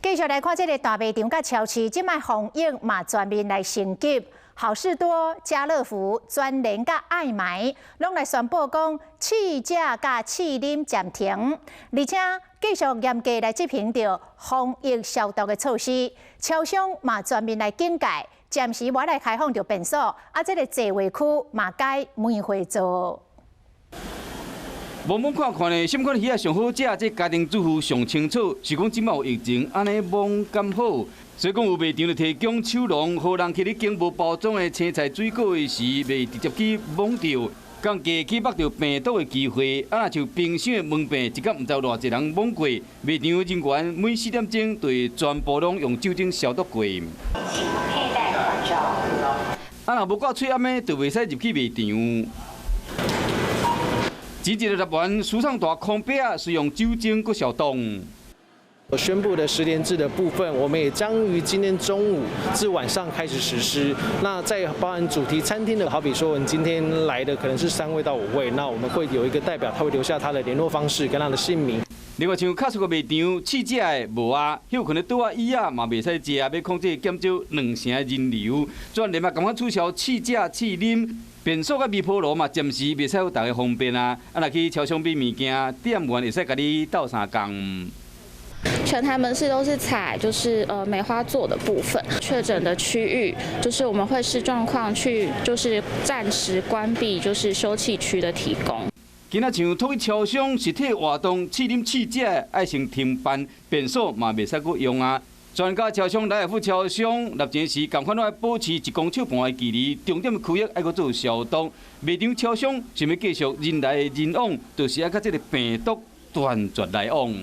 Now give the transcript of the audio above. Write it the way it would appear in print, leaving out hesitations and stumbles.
繼續來看這个大賣場佮超市，這擺防疫嘛全面來升級。好市多、家樂福、全聯佮愛買，攏來宣布講試食佮試啉暫停，而且繼續嚴格來執行著防疫消毒的措施。超商嘛全面來警戒，暫時無來開放著便所，啊，這个座位區嘛改梅花座。摸摸看看呢，啥物款魚仔上好食？這家庭主婦上清楚。是講這擺有疫情，按呢罔敢好。所以講有賣場就提供手籠，予人去咧經無包裝的青菜水果的時，袂直接去摸著，降低去縛著病毒的機會。啊，若像冰箱的門柄，一工毋知有偌濟人摸過。賣場人員每4點鐘就會全部攏用酒精消毒過。請佩戴口罩。啊，若無掛喙罨的，就袂使入去賣場。前一个入完輸送帶空壁是用酒精閣消毒。我宣布的實聯制的部分，我們也將於今天中午至晚上開始實施。那在包含主題餐廳的，好比說我們今天來的可能是3位到5位，那我們會有一個代表，他會留下他的聯絡方式跟他的姓名。另外，像較俗个賣場試食的無啊，休睏的桌仔椅仔嘛袂使食，欲控制減少兩成的人流。全聯嘛共款取消試食試啉。便所佮微波爐嘛，暫時袂使予大家方便啊。啊，若去超商買物件，店員會使共你鬥相共。全台門市都是採就是梅花座的部分，確診的區域就是我們會視狀況去就是暫時關閉就是休憩區的提供。今仔像統一超商實體活動試啉試食愛先停辦，便所嘛袂使閣用啊。全家超商、萊爾富超商入前時，仝款攏愛保持1公尺半的距離，重點區域愛閣做消毒。賣場超商想欲繼續人來人往，就是愛佮這个病毒斷絕來往。